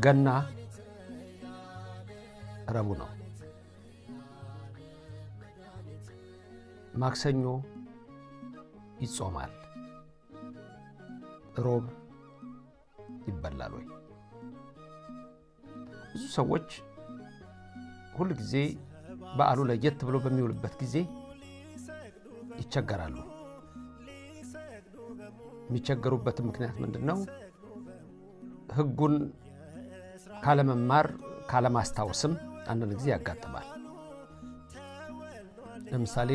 ገና ረቡዕ ነው። ማክሰኞ ይጾማል፣ ሮብ ይበላል ወይ? ብዙ ሰዎች ሁል ጊዜ በዓሉ ለየት ብሎ በሚውልበት ጊዜ ይቸገራሉ። የሚቸገሩበት ምክንያት ምንድን ነው? ሕጉን ካለመማር ካለማስታወስም አንዳንድ ጊዜ ያጋጥማል። ለምሳሌ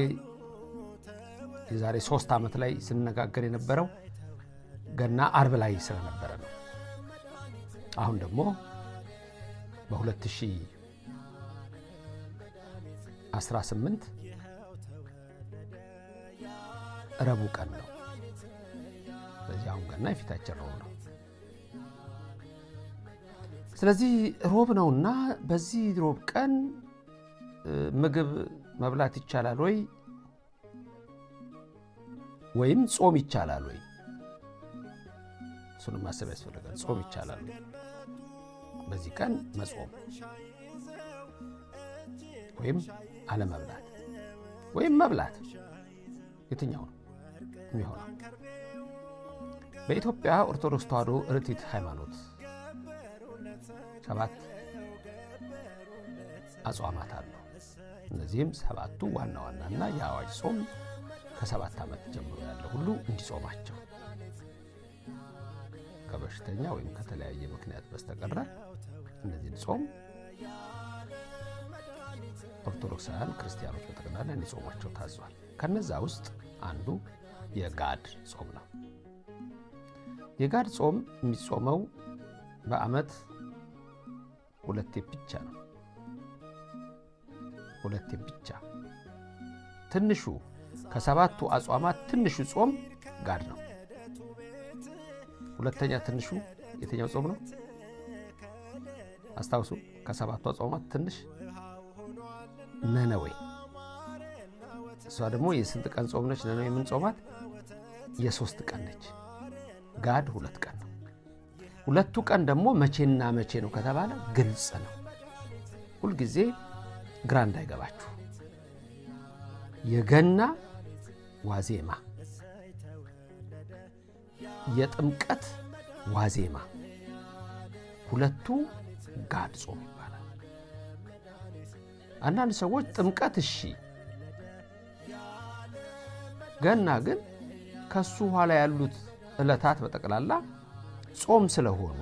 የዛሬ 3 ዓመት ላይ ስንነጋገር የነበረው ገና አርብ ላይ ስለነበረ ነው። አሁን ደግሞ በ2018 ረቡዕ ቀን ነው። ስለዚህ አሁን ገና የፊታችን ሮብ ነው። ስለዚህ ሮብ ነውና በዚህ ሮብ ቀን ምግብ መብላት ይቻላል ወይ ወይም ጾም ይቻላል ወይ? እሱንም ማሰብ ያስፈልጋል። ጾም ይቻላል ወይ? በዚህ ቀን መጾም ወይም አለመብላት ወይም መብላት የትኛው ነው የሚሆነው? በኢትዮጵያ ኦርቶዶክስ ተዋሕዶ ርትዕት ሃይማኖት 7 አጽዋማት አሉ። እነዚህም 7ቱ ዋና ዋናና የአዋጅ ጾም ከ7 ዓመት ጀምሮ ያለ ሁሉ እንዲጾማቸው ከበሽተኛ ወይም ከተለያየ ምክንያት በስተቀር እነዚህን ጾም ኦርቶዶክሳውያን ክርስቲያኖች በጠቅላላ እንዲጾሟቸው ታዟል። ከነዛ ውስጥ አንዱ የጋድ ጾም ነው። የጋድ ጾም የሚጾመው በዓመት 2 ብቻ ነው። 2 ብቻ። ትንሹ ከ7ቱ አጽዋማት ትንሹ ጾም ጋድ ነው። ሁለተኛ ትንሹ የትኛው ጾም ነው? አስታውሱ። ከ7ቱ አጽዋማት ትንሽ ነነዌ። እሷ ደግሞ የስንት ቀን ጾም ነች? ነነዌ ምን ጾማት? የ3 ቀን ነች። ጋድ 2 ቀን ነው። 2ቱ ቀን ደግሞ መቼና መቼ ነው ከተባለ ግልጽ ነው። ሁል ጊዜ ግራ እንዳይገባችሁ። የገና ዋዜማ፣ የጥምቀት ዋዜማ 2ቱ ጋድ ጾም ይባላል። አንዳንድ ሰዎች ጥምቀት እሺ፣ ገና ግን ከሱ ኋላ ያሉት ዕለታት በጠቅላላ ጾም ስለሆኑ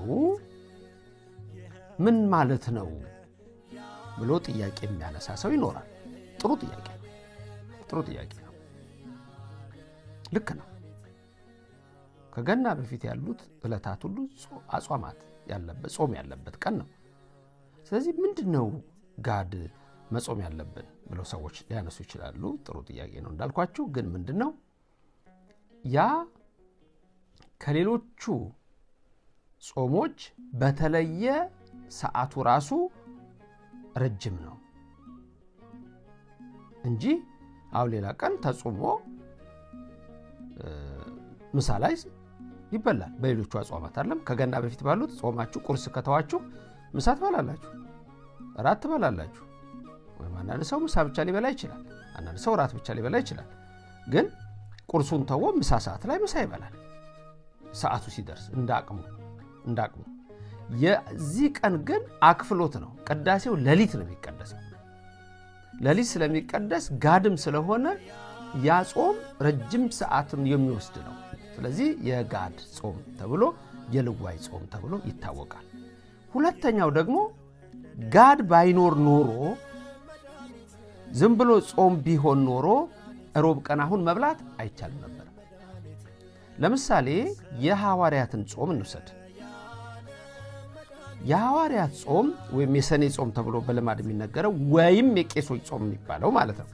ምን ማለት ነው ብሎ ጥያቄ የሚያነሳ ሰው ይኖራል። ጥሩ ጥያቄ ነው። ጥሩ ጥያቄ ነው። ልክ ነው። ከገና በፊት ያሉት ዕለታት ሁሉ አጽዋማት ያለበት ጾም ያለበት ቀን ነው። ስለዚህ ምንድነው ጋድ መጾም ያለብን ብለው ሰዎች ሊያነሱ ይችላሉ። ጥሩ ጥያቄ ነው እንዳልኳችሁ። ግን ምንድነው ያ ከሌሎቹ ጾሞች በተለየ ሰዓቱ ራሱ ረጅም ነው እንጂ አሁን ሌላ ቀን ተጾሞ ምሳ ላይ ይበላል። በሌሎቹ አጽዋማት አይደለም። ከገና በፊት ባሉት ጾማችሁ ቁርስ ከተዋችሁ ምሳ ትበላላችሁ፣ እራት ትበላላችሁ። ወይም አንዳንድ ሰው ምሳ ብቻ ሊበላ ይችላል። አንዳንድ ሰው እራት ብቻ ሊበላ ይችላል። ግን ቁርሱን ተወ ምሳ ሰዓት ላይ ምሳ ይበላል። ሰዓቱ ሲደርስ እንዳቅሙ እንዳቅሙ። የዚህ ቀን ግን አክፍሎት ነው። ቅዳሴው ሌሊት ነው የሚቀደሰው። ሌሊት ስለሚቀደስ ጋድም ስለሆነ ያ ጾም ረጅም ሰዓትን የሚወስድ ነው። ስለዚህ የጋድ ጾም ተብሎ የልዋይ ጾም ተብሎ ይታወቃል። ሁለተኛው ደግሞ ጋድ ባይኖር ኖሮ ዝም ብሎ ጾም ቢሆን ኖሮ ሮብ ቀን አሁን መብላት አይቻልም ነበር። ለምሳሌ የሐዋርያትን ጾም እንውሰድ። የሐዋርያት ጾም ወይም የሰኔ ጾም ተብሎ በልማድ የሚነገረው ወይም የቄሶች ጾም የሚባለው ማለት ነው።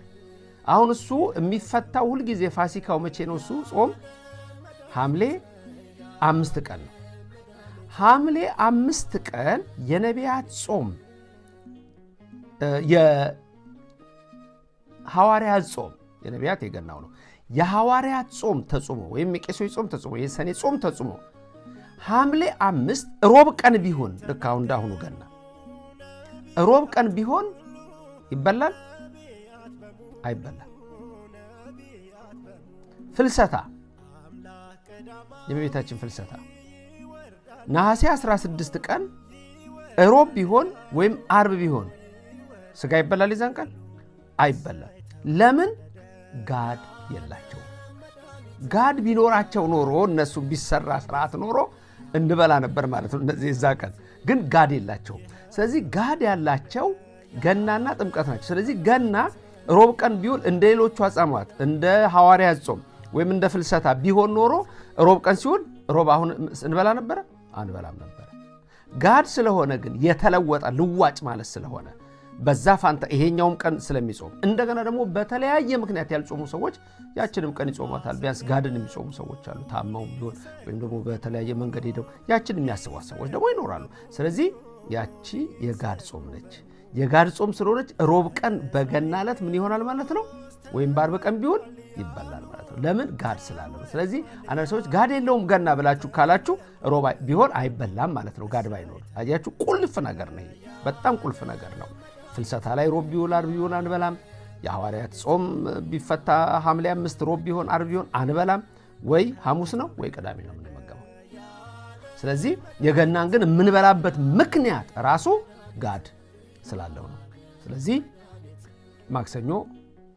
አሁን እሱ የሚፈታው ሁል ጊዜ ፋሲካው መቼ ነው? እሱ ጾም ሐምሌ 5 ቀን ነው። ሐምሌ 5 ቀን የነቢያት ጾም የሐዋርያት ጾም የነቢያት የገናው ነው። የሐዋርያት ጾም ተጾሞ ወይም የቄሶች ጾም ተጾሞ የሰኔ ጾም ተጾሞ ሐምሌ 5 ሮብ ቀን ቢሆን ልክ አሁን እንዳሁኑ ገና ሮብ ቀን ቢሆን ይበላል አይበላም? ፍልሰታ የእመቤታችን ፍልሰታ ነሐሴ 16 ቀን ሮብ ቢሆን ወይም አርብ ቢሆን ስጋ ይበላል? የዛን ቀን አይበላም። ለምን? ጋድ የላቸው። ጋድ ቢኖራቸው ኖሮ እነሱ ቢሰራ ስርዓት ኖሮ እንበላ ነበር ማለት ነው። እነዚህ የዛ ቀን ግን ጋድ የላቸው። ስለዚህ ጋድ ያላቸው ገናና ጥምቀት ናቸው። ስለዚህ ገና ሮብ ቀን ቢውል እንደ ሌሎቹ አጽዋማት እንደ ሐዋርያት ጾም ወይም እንደ ፍልሰታ ቢሆን ኖሮ ሮብ ቀን ሲውል ሮብ አሁን እንበላ ነበር? አንበላም ነበር። ጋድ ስለሆነ ግን የተለወጠ ልዋጭ ማለት ስለሆነ በዛ ፋንታ ይሄኛውም ቀን ስለሚጾም እንደገና ደግሞ በተለያየ ምክንያት ያልጾሙ ሰዎች ያችንም ቀን ይጾማታል። ቢያንስ ጋድን የሚጾሙ ሰዎች አሉ፣ ታመው ቢሆን ወይም ደግሞ በተለያየ መንገድ ሄደው ያችን የሚያስቧት ሰዎች ደግሞ ይኖራሉ። ስለዚህ ያቺ የጋድ ጾም ነች። የጋድ ጾም ስለሆነች ሮብ ቀን በገና ዕለት ምን ይሆናል ማለት ነው? ወይም በአርብ ቀን ቢሆን ይበላል ማለት ነው። ለምን? ጋድ ስላለ ነው። ስለዚህ አንዳንድ ሰዎች ጋድ የለውም ገና ብላችሁ ካላችሁ ሮብ ቢሆን አይበላም ማለት ነው፣ ጋድ ባይኖር። አያችሁ፣ ቁልፍ ነገር ነው ይሄ፣ በጣም ቁልፍ ነገር ነው። ፍልሰታ ላይ ሮብ ቢውል አርብ ቢሆን አንበላም። የሐዋርያት ጾም ቢፈታ ሐምሌ 5 ሮብ ቢሆን አርብ ቢሆን አንበላም። ወይ ሐሙስ ነው ወይ ቅዳሜ ነው የምንመገበው። ስለዚህ የገናን ግን የምንበላበት ምክንያት ራሱ ጋድ ስላለው ነው። ስለዚህ ማክሰኞ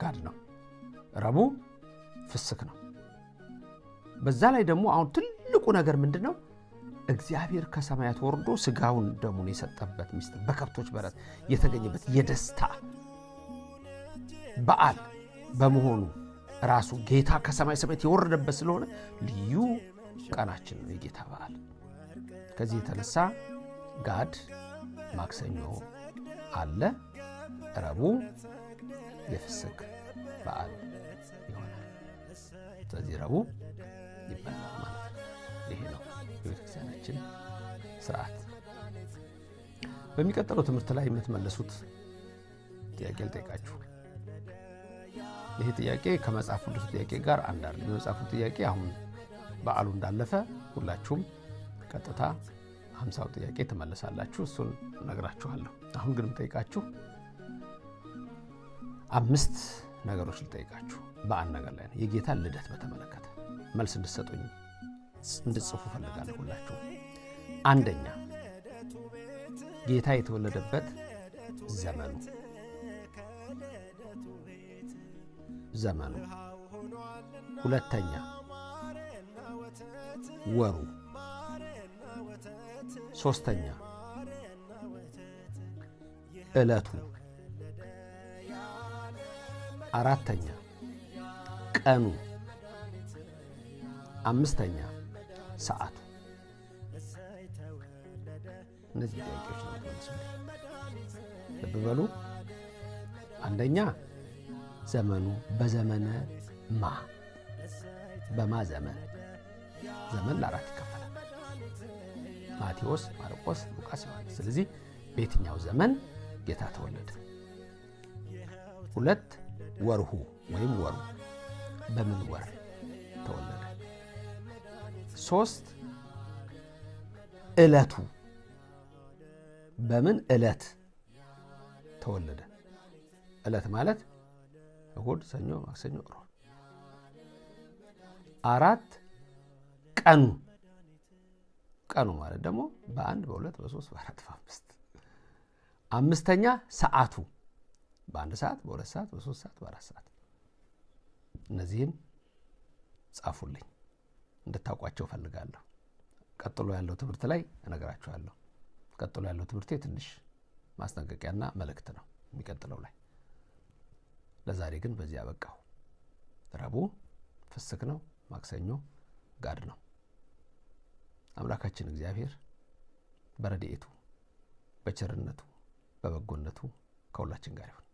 ጋድ ነው፣ ረቡዕ ፍስክ ነው። በዛ ላይ ደግሞ አሁን ትልቁ ነገር ምንድነው? እግዚአብሔር ከሰማያት ወርዶ ስጋውን ደሙን የሰጠበት ሚስጥር በከብቶች በረት የተገኘበት የደስታ በዓል በመሆኑ ራሱ ጌታ ከሰማይ ሰማያት የወረደበት ስለሆነ ልዩ ቀናችን ነው የጌታ በዓል። ከዚህ የተነሳ ጋድ ማክሰኞ አለ፣ ረቡዕ የፍስክ በዓል ይሆናል። ስለዚህ ረቡዕ ይበላል ማለት ነው። ይሄ ነው የቤተክርስቲያናችን ስርዓት። በሚቀጥለው ትምህርት ላይ የምትመለሱት ጥያቄ ልጠይቃችሁ። ይሄ ጥያቄ ከመጽሐፍ ቅዱስ ጥያቄ ጋር አንድ አይደለም። የመጽሐፉ ጥያቄ አሁን በዓሉ እንዳለፈ ሁላችሁም ቀጥታ 50ው ጥያቄ ትመለሳላችሁ፣ እሱን እነግራችኋለሁ። አሁን ግን የምጠይቃችሁ 5 ነገሮች ልጠይቃችሁ በአንድ ነገር ላይ ነው። የጌታን ልደት በተመለከተ መልስ እንድትሰጡኝ እንድትጽፉ ፈልጋለሁ ሁላችሁ። አንደኛ፣ ጌታ የተወለደበት ዘመኑ። ሁለተኛ፣ ወሩ። ሶስተኛ፣ ዕለቱ። አራተኛ፣ ቀኑ። አምስተኛ፣ ሰዓቱ። እነዚህ ጥያቄዎች ነው የምትመልሱልኝ። ልብ በሉ። አንደኛ፣ ዘመኑ በዘመነ ማ በማ ዘመን። ዘመን ለአራት ይከፈላል። ማቴዎስ፣ ማርቆስ፣ ሉቃስ፣ ዮሐንስ። ስለዚህ በየትኛው ዘመን ጌታ ተወለደ? ሁለት፣ ወርሁ ወይም ወሩ በምን ወር ተወለደ? ሶስት፣ ዕለቱ በምን ዕለት ተወለደ? ዕለት ማለት እሁድ፣ ሰኞ፣ ማክሰኞ፣ ሮብ። አራት፣ ቀኑ። ቀኑ ማለት ደግሞ በ1 በ2 በ3 በ4 በ5። አምስተኛ፣ ሰዓቱ በ1 ሰዓት፣ በ2 ሰዓት፣ በ3 ሰዓት፣ በ4 ሰዓት። እነዚህን ጻፉልኝ፣ እንድታውቋቸው ፈልጋለሁ። ቀጥሎ ያለው ትምህርት ላይ እነግራችኋለሁ። ቀጥሎ ያለው ትምህርቴ ትንሽ ማስጠንቀቂያና መልእክት ነው የሚቀጥለው ላይ። ለዛሬ ግን በዚህ አበቃሁ። ረቡዕ ፍስክ ነው፣ ማክሰኞ ጋድ ነው። አምላካችን እግዚአብሔር በረድኤቱ በቸርነቱ በበጎነቱ ከሁላችን ጋር ይሁን።